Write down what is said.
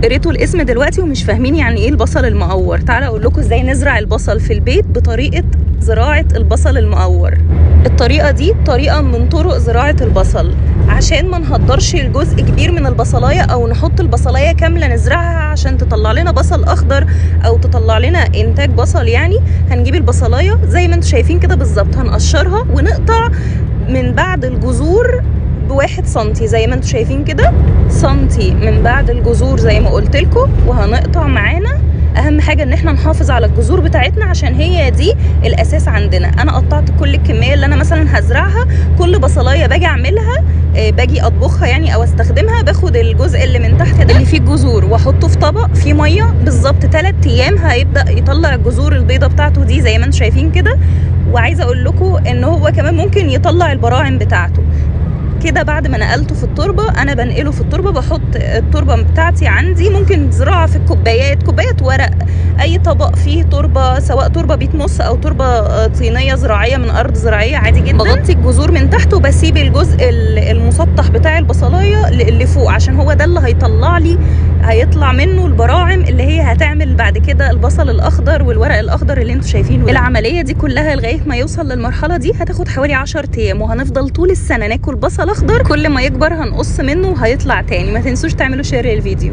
قريتوا الاسم دلوقتي ومش فاهمين يعني ايه البصل المقور. تعالوا اقول لكم ازاي نزرع البصل في البيت بطريقة زراعة البصل المقور. الطريقة دي طريقه من طرق زراعة البصل عشان ما نهدرش الجزء كبير من البصلايه او نحط البصلايه كاملة نزرعها عشان تطلع لنا بصل اخضر او تطلع لنا انتاج بصل. يعني هنجيب البصلايه زي ما انتم شايفين كده بالظبط، هنقشرها ونقطع من بعد الجذور ب1 سنتي زي ما انتم شايفين كده، سنتي من بعد الجذور زي ما قلت لكم. وهنقطع معانا، اهم حاجة ان احنا نحافظ على الجذور بتاعتنا عشان هي دي الاساس عندنا. انا قطعت كل الكمية اللي انا مثلا هزرعها، كل بصلايه باجي اعملها، باجي اطبخها يعني او استخدمها، باخد الجزء اللي من تحت ده اللي فيه الجذور واحطه في طبق فيه مية بالظبط 3 ايام، هيبدا يطلع الجذور البيضة بتاعته دي زي ما انتم شايفين كده. وعايزه اقول لكم ان هو كمان ممكن يطلع البراعم بتاعته كده. بعد ما نقلته في التربة، انا بنقله في التربه، بحط التربة بتاعتي عندي، ممكن زراعة في الكوبايات، كوبايات ورق، اي طبق فيه تربه، سواء تربه peat moss او تربه طينيه زراعية من ارض زراعيه، عادي جدا. بغطي الجذور من تحت وبسيب الجزء المسطح بتاع البصلايه اللي فوق عشان هو ده اللي هيطلع لي، هيطلع منه البراعم اللي هي هتعمل بعد كده البصل الاخضر والورق الاخضر اللي انتم شايفينه ده. العملية دي كلها لغاية ما يوصل للمرحلة دي هتاخد حوالي 10 ايام، وهنفضل طول السنة ناكل بصل اخضر. كل ما يكبر هنقص منه وهيطلع تاني. ما تنسوش تعملوا share للفيديو.